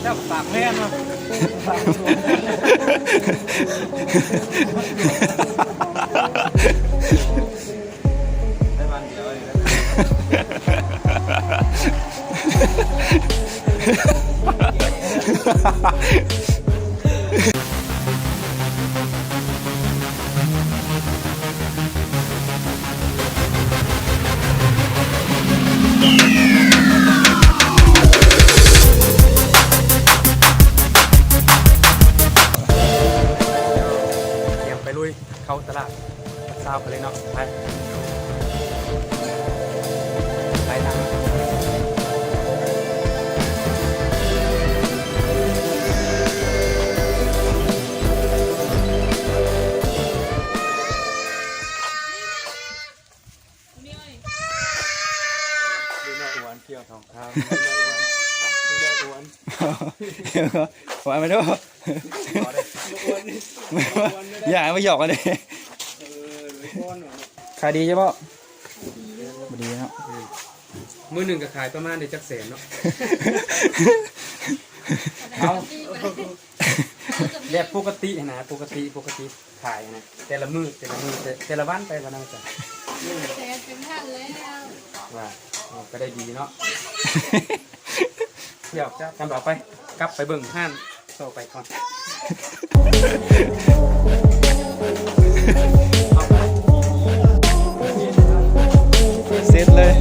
ເຈົ້າປາກແມ່ນວະ ໄດ້ວັນດຽວເອງ ຕຽມໄປລຸຍເຂົ້າຕະຫຼາດເຊົ້າກັນເລີຍເນາະ ໄປ ໄປນຳ. ວ່າມາດູ ຢ່າມາຫຍອກກັນເດ້ ຂາຍດີຢູ່ບໍ່? ບໍ່ດີເນາະ ມື້ໜຶ່ງກໍຂາຍປະມານໄດ້ຈັກແສນເນາະ ເອົາ ແບບປົກກະຕິຫັ້ນນະ ປົກກະຕິ ປົກກະຕິຂາຍຫັ້ນນະ ແຕ່ລະມື້ ແຕ່ລະມື້ ແຕ່ ແຕ່ລະວັນໄປ ວ່ານັ້ນຊະ ແສນເປັນພັນແລ້ວ ວ່າ ເອົາ ກໍໄດ້ດີເນາະ ທ່ຽວ ຈຳເອົາໄປ ກັບໄປເບິ່ງຮ້ານຕໍ່ໄປກ່ອນ ເສັດເລີຍ.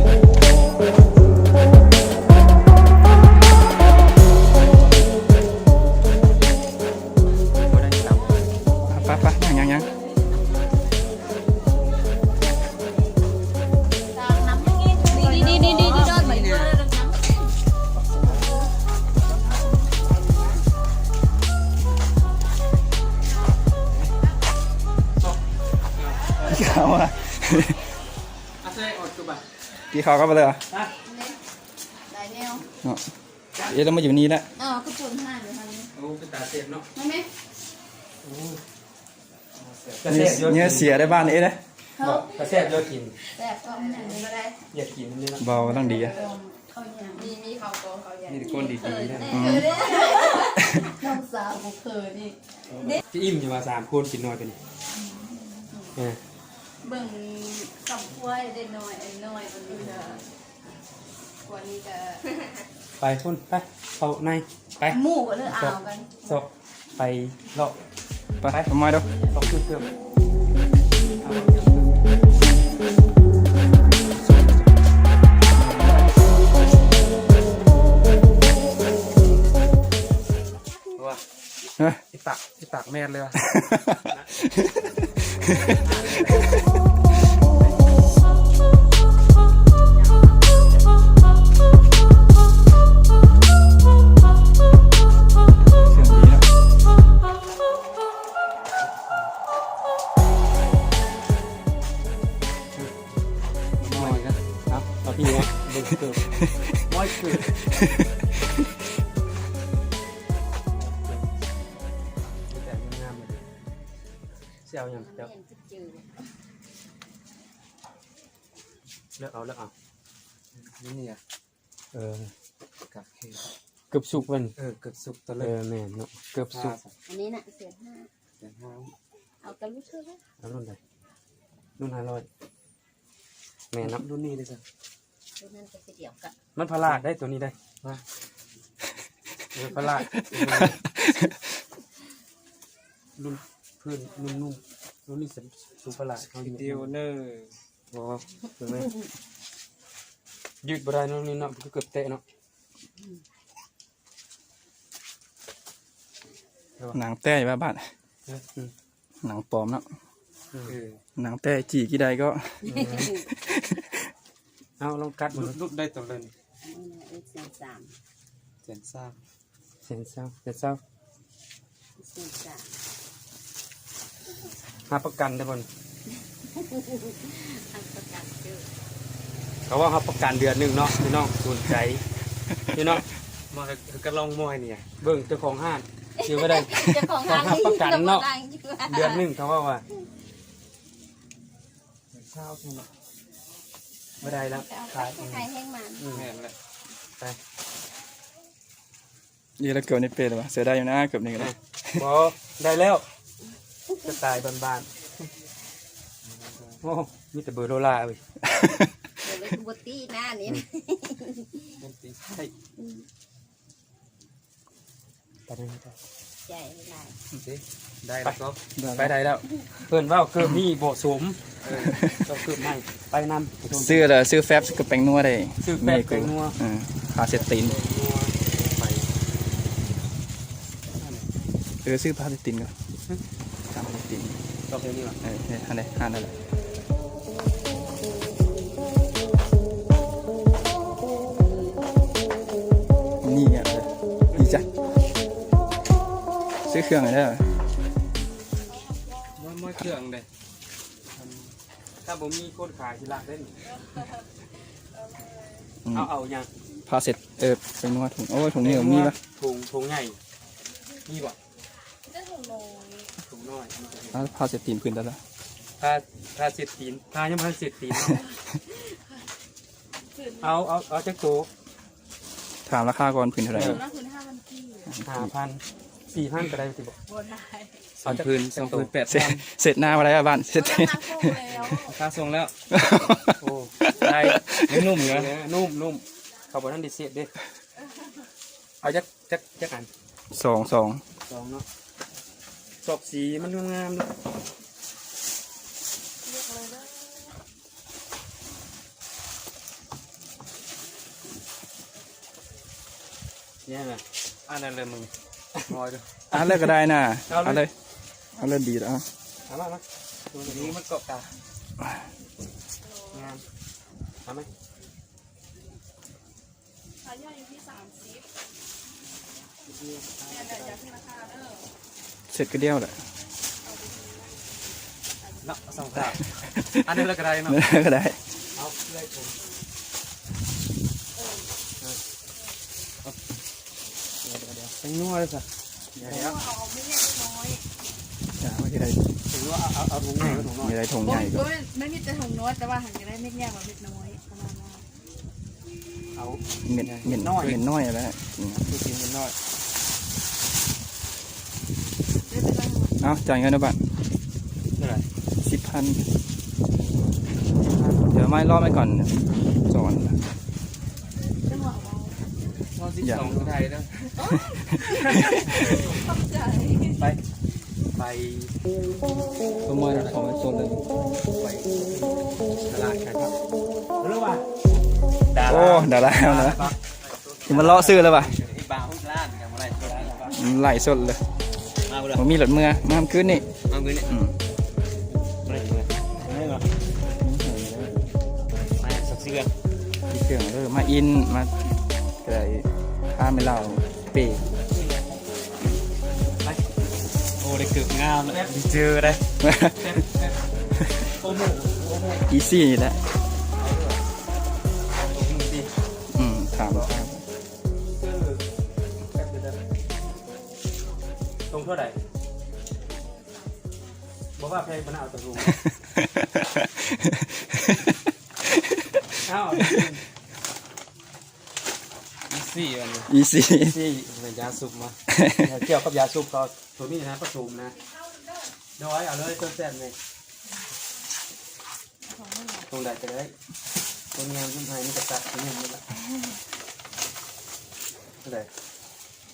ໄປໆ ຍັງໆ ກິນເຂົ້າກັນໄປເລີຍ ໄດ້ແນວ ເນາະ. ເອະ ແລ້ວມາຢູ່ນີ້ແຫຼະ ເອີ ກໍຈົນຫາຍຢູ່ຫັ້ນ ໂອ້ ເປັນຕາແຊບເນາະ ແມ່ນ ໂອ້ ກະແຊບຢູ່ ເນື້ອເສຍໄດ້ບ້ານເອເດ້ ເອີ ກະແຊບຢູ່ກິນ ແຊບກໍມັນຍັງບໍ່ໄດ້ ຢາກກິນນຳເນາະ ເວົ້າກຳລັງດີ ມີ ມີເຂົ້າກໍເຂົ້າໃຫຍ່ ມີແຕ່ຄົນດີໆເດ້ ອືມ ນ້ອງສາວບໍ່ເຄີຍນີ້ ຈະອີ່ມຢູ່ວ່າສາມຄົນກິນນ້ອຍປານນີ້ ເອີ ເບິ່ງຄອບຄົວເດັກນ້ອຍ ນ້ອຍເພິ່ນ ໄປພຸ້ນ ໄປ ເຂົ້າໃນ ໄປ ໝູ່ກໍເລີຍເອົາກັນ ຊອກ ຊອກ ໄປເລາະ ໄປ ໄປ ມາເດີ ຊອກເກືອບ ວ່າ ຮະ ອີປາກ ອີປາກແມ່ນເລີຍວ່າ ສຽງດີເນາະ ນ້ອຍນະ ເອົາ ເອົາພີ່ນະ ເບິ່ງເກີບ ນ້ອຍເກີບ. ແຕ່ງາມໆ ຊິເອົາຫຍັງເຈົ້າ? ເລືອກເອົາ ເລືອກເອົາ ນີ້ນີ້ອະ ເອີ ກັບເຄີ ເກືອບສຸກມັນ ເອີ ເກືອບສຸກຕົວເລີຍ ເອີ ແມ່ນເນາະ ເກືອບສຸກ ອັນນີ້ນະ ແສນຫ້າ ແສນຫ້າ ເອົາຕະລຸດເທົ່າໃດ? ເອົາລຸ້ນໃດ? ລຸ້ນຫ້າຮ້ອຍ ແມ່ນເນາະ ລຸ້ນນີ້ເດ້ຊະ ລຸ້ນນັ້ນກໍຊິດຽວກັນ ມັນພະລາດໄດ໋ ຕົວນີ້ໄດ໋ ມາ ເອີ ພະລາດ ລຸ້ນພື້ນນຸ້ມໆ ລຸ້ນນີ້ສູງພະລາດເຮົາຢູ່ ວິດີໂອເນີ ບໍ່ ເບິ່ງແມ່ ຍືດບໍ່ໄດ້ເນາະ ນີ້ເນາະ ມັນກໍເກືອບແຕະເນາະ ໜັງແຕ້ຢູ່ວ່າບາດ ເອີ ໜັງປອມເນາະ ເອີ ໜັງແຕ້ຈີ່ກີ່ໃດກໍ ເອີ ເອົາລອງກັດເບິ່ງ ຫຼຸດໄດ້ຕົວເລີຍ ແສນສາມ ແສນສາມ ແສນຊາວ ແສນຊາວ ແສນສາມ ຮັບປະກັນໄດ້ບໍ່ນີ້? ຮັບປະກັນເດີ ເຂົາວ່າຮັບປະກັນເດືອນໜຶ່ງເນາະ ພີ່ນ້ອງສົນໃຈ ພີ່ນ້ອງ ມາໃຫ້ກະລອງມອຍນີ້ ເບິ່ງເຈົ້າຂອງຮ້ານ ຊື່ບໍ່ໄດ້ ເຈົ້າຂອງຮ້ານຮັບປະກັນເນາະ ເດືອນໜຶ່ງ ເຂົາເວົ້າວ່າ ເຊົ້າເນາະ ບໍ່ໄດ້ແລ້ວ ຂາຍ ຂາຍແຮງມັນ ອືມ ແມ່ນແຫຼະ ໄປ. ນີ້ລະເກີບນີ້ເປັນຫວາ? ເສືອໄດ້ຢູ່ນະ ເກີບນີ້ກໍໄດ້. ບໍ່ ໄດ້ແລ້ວ ສະໄຕບ້ານໆ. ໂອ້ ມີແຕ່ເບີໂລລາເວີຍ. ເບີບໍ່ຕີໜ້ານີ້ ບໍ່ຕີໃສ່. ອືມ ໄດ້ແລ້ວກໍ ໄປໄດ້ແລ້ວ. ເພິ່ນເວົ້າເກີບນີ້ບໍ່ສົມ ເອີ ຕ້ອງເກີບໃໝ່. ໄປນຳ ຊື້ລະ ຊື້ແຟັບກັບແປ້ງນົວໄດ້. ຊື້ແຟັບແປ້ງນົວ ເອີ ຜ້າເຊັດຕີນ. ເອີ ຊື້ຜ້າເຊັດຕີນກ່ອນ. ຕາມຕິດ ຊອບແຖວນີ້ຫວາ? ເອີ ເອີ ຫັ້ນແຫຼະ ຮ້ານນັ້ນແຫຼະ. ນີ້ ນີ້ຈ້ະ ຊື້ເຄື່ອງໃຫ້ເດີ. ໝົດ ໝົດເຄື່ອງເດ້. ຖ້າບໍ່ມີຄົນຂາຍຊິລັກເດ້. ອືມ ເອົາ ເອົາຫຍັງ? ຜ້າເຊັດ ເອີ ເປັນຫົວ ຖົງ ໂອ້ຍ ຖົງນີ້ກໍມີວະ. ຖົງ ຖົງໃຫຍ່ມີບໍ່? ມີແຕ່ຖົງນ້ອຍ ຖົງນ້ອຍ. ອ່າ ຜ້າເຊັດຕີນພື້ນເທົ່າໃດ? ຜ້າ ຜ້າເຊັດຕີນ ຜ້າຍັງບໍ່ທັນເຊັດຕີນເນາະ. ເອົາ ເອົາ ເອົາຈັກໂຕ? ຖາມລາຄາກ່ອນ ພື້ນເທົ່າໃດ? ເອີ ພື້ນຫ້າພັນກີບ. ຫ້າພັນ ສີ່ພັນກໍໄດ້ຕິບໍ່? ບໍ່ໄດ້. ສອງ ເອົາຈັກ ພື້ນ ສອງ ໂຕ? ສອງ ພື້ນ ແປດພັນ. ເຊັດໜ້າບໍ່ໄດ້ບ້ານ ເຊັດ ໂອ້ຍ ລາຄາສົ່ງແລ້ວ. ໂອ້ ໄດ້ ຍັງນຸ້ມຢູ່ນະ. ນຸ້ມ ນຸ້ມ ເຂົາບໍ່ທັນໄດ້ເຊັດເດ້. ເອົາຈັກ ຈັກ ຈັກອັນ? ສອງ ສອງ ສອງເນາະ. ຊອກສີມັນງາມໆເນາະ. ແນວໃດ? ອັນນັ້ນເລີຍມຶງ ງອຍດູ. ອັນແລກກໍໄດ້ນະ. ເອົາເລີຍ ເອົາເລີຍ ເອົາເລີຍ ດີແລ້ວ. ເອົາມາ ມາ ໂຕນີ້ມັນເກາະກາງາມ. ເອົາມາ. ຂາຍໃຫຍ່ຢູ່ທີ່ສາມສິບ. ແມ່ນແຫຼະ ຢ່າຂຶ້ນລາຄາເດີ. ເຊັດກະດຽວແຫຼະເນາະ ສອງຂາ. ອັນນີ້ລະກະໄດ້ເນາະ ກະໄດ້. ເອົາເລີຍ ເອີ ເອົາ ດຽວໆ ແປ້ງນົວເລີຍຊະ. ດຽວໆ ເອົາ ເອົາເມັດນ້ອຍ. ຈ້າ ມັນຊິໄດ້ ຖືວ່າເອົາ ເອົາ ເອົາຖົງໃຫຍ່ ເອົາຖົງນ້ອຍ. ມີໄດ້ຖົງໃຫຍ່ ບໍ່ ບໍ່ ມັນມີແຕ່ຖົງນ້ອຍ ແຕ່ວ່າຫັ້ນກໍໄດ້ເມັດໃຫຍ່ກວ່າເມັດນ້ອຍ ປະມານນັ້ນ. ເອົາເມັດ ເມັດນ້ອຍ ເມັດນ້ອຍແລ້ວ. ອືມ ຄືກິນເມັດນ້ອຍ. ເອົາ ຈ່າຍເງິນເດີບາດ. ເທົ່າໃດ? ສິບພັນ. ສິບພັນ ດຽວມາລໍໄວ້ກ່ອນ ຈອນ. ເອົາສິບສອງກໍໄດ້ເດີ. ຂອບໃຈ. ໄປ ໄປ ຂະໂມຍຂອງໄປຊົນເລີຍ. ໄປຕະຫຼາດໄປພັກ ເອີ ວ່າ ໂອ້ ດາລາ ດາລາເນາະ. ຊິມາເລາະຊື້ແລ້ວຫວາ? ໄລຟ໌ສົດເລີຍ. ບໍ່ມີລົດເມືອ ມາມື້ຄືນນີ້. ມາມື້ຄືນນີ້. ອືມ ມາສັກເຊື່ອ ເຄື່ອງເດີ ມາອິນ ມາໄກ ພາແມ່ເລົ່າເປ. ໂອ້ ໄດ້ເກີບງາມແລ້ວ ດີເຈີໄດ໋. ອີຊີນີ້ແຫຼະ. ອືມ ຖາມ ຖາມ ຖົງເທົ່າໃດ? ບໍ່ວ່າແພງປານໃດ ເອົາແຕ່ຖົງ. ອ້າວ ອີຊີ ອັນນີ້ ອີຊີ ອີຊີ ແມ່ນຢາສູບມາ. ກ່ຽວກັບຢາສູບກໍ ໂຕນີ້ນະ ປະສົມນະ. ໂດຍ ເອົາເລີຍ ໂຕແຊບນີ້. ຕົງໃດກໍໄດ້ ຕົງງາມ ຊຸມໄຮມັນກະຕັດ ຕົງງາມໝົດລະ. ເທົ່າໃດ?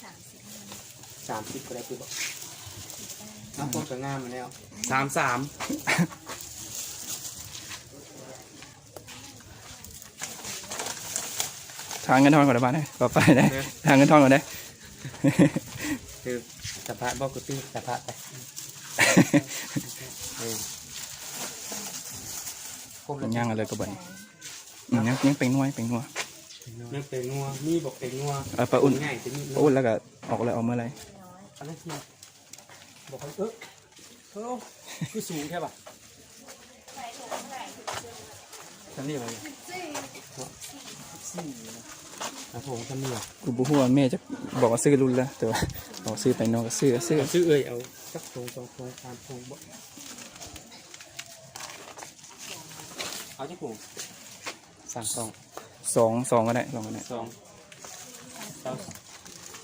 ສາມສິບ ສາມສິບກໍໄດ້ຕິບໍ? ນ້ຳກົດກໍງາມແລ້ວ. ສາມສາມ. ທາງເງິນທອນກ່ອນໄດ້ບາດນີ້ ຕໍ່ໄປໄດ້ ເອີ ທາງເງິນທອນກ່ອນໄດ້. ຄືສະພາບບໍ່ ຄືຕີສະພາບໄປ. ເອີ ຄົບແລ້ວ ຍັງເອົາເລີຍກໍບັດນີ້. ອືມ ຍັງ ຍັງແປ້ງນົວ ແປ້ງນົວ ຍັງແປ້ງນົວ. ມີບໍ່ແປ້ງນົວ? ເອົາປາອຸ່ນ ປາອຸ່ນແລ້ວກໍອອກແລ້ວ ເອົາເມື່ອໃດ? ອັນນັ້ນຄື ບໍ່ຄ່ອຍ ເອີ ໂອ້ ຄືສູງແທ້ຫວາ? ຊັ້ນນີ້ຫວາ? ສິບສີ່ ເນາະ ສິບສີ່ນະ. ອ່າ ຖົງຊັ້ນນີ້ຫວາ? ກູບໍ່ຮູ້ວ່າແມ່ຈະບອກວ່າຊື້ລຸ້ນລະ ແຕ່ວ່າບອກຊື້ໄປນອກກໍຊື້ ຊື້ ຊື້ເອີຍ. ເອົາຈັກຖົງ ສອງຖົງ ສາມຖົງບໍ? ເອົາຈັກຖົງ? ສາມສອງ ສອງ ສອງກໍໄດ້ ສອງກໍໄດ້ ສອງ.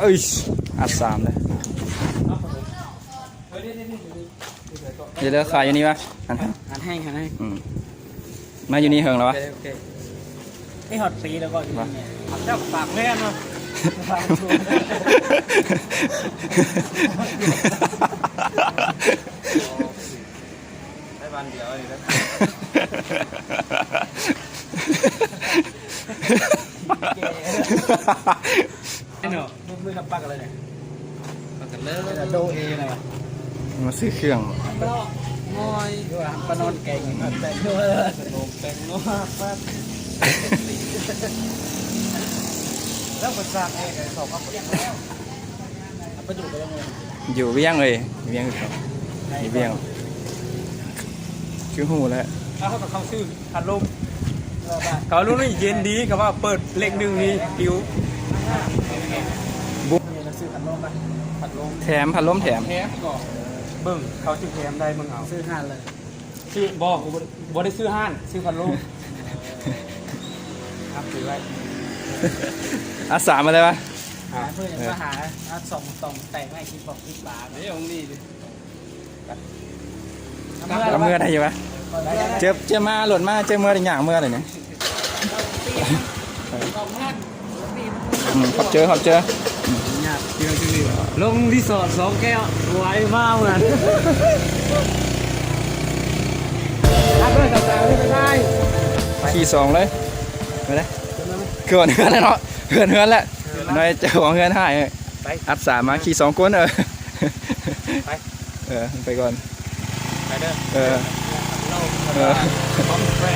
ເອີຍ ອັດສາມເດ້. ເດີໆ ຂາຍຢູ່ນີ້ວະ? ຫັນແຮງ ຫັນແຮງ ຫັນແຮງ. ອືມ ມາຢູ່ນີ້ເຫິງແລ້ວວະ? ໂອເຄ ໂອເຄ ນີ້ຮອດປີແລ້ວກໍຢູ່ນີ້. ເຈົ້າປາກແມ່ນເນາະ. ໄດ້ບານດຽວນີ້ນະ. ເນາະ ມືກັບປັກເລີຍ ປັກເລີຍ ໂດເອນະ. ມາຊື້ເຄື່ອງ ງອຍ ປານອນແກງ ແປງນົວ ແປງນົວ ແລ້ວກໍສ້າງເອງ ສອງ ເອົາໄປດູໄປຍັງ ຢູ່ວຽງເອີຍ ວຽງ ຢູ່ວຽງ ຄືຮູ້ແລ້ວ. ເຮົາກໍເຂົ້າຊື້ພັດລົມ ເຂົາລົງນີ້ເຢັນດີ ກໍວ່າເປີດເລກໜຶ່ງນີ້ປິວ. ແຖມພັດລົມ ແຖມ ແຖມກໍເບິ່ງ ເຂົາຊິແຖມໄດ້ ເບິ່ງເອົາ ຊື້ຮ້ານເລີຍ. ຊື້ ບໍ່ ບໍ່ໄດ້ຊື້ຮ້ານ ຊື້ພັດລົມ. ຮັບໄວ້ ອັດສາມມາໄດ້ປະ? ເພິ່ນມາຫາ ອັດສອງ ສອງແຕກໃຫ້ ສິບ ສິບບາດເດ້ ຂອງນີ້. ເອົາເມືອໄດ້ຢູ່ວະ? ເຈີ ເຈີມາລົດມາ ເຈີເມືອໄດ້ ຍ່າງເມືອໄດ້ນີ້. ອືມ ຂອບເຈີ ຂອບເຈີ. ລົງຣີສອດສອງແກ້ວ ໄວມາກເໝືອນ ຂີ່ສອງເລີຍ ໄປເລີຍ. ຄືວ່າເຮືອນແລ້ວເນາະ ເຮືອນ ເຮືອນແລ້ວ ນ້ອຍເຈົ້າຂອງເຮືອນຫາຍ ໄປ ອັດສາມມາຂີ່ສອງຄົນ. ເອີ ໄປ ເອີ ໄປກ່ອນ ໄປເດີ. ເອີ ເອີ ຂອງແທ້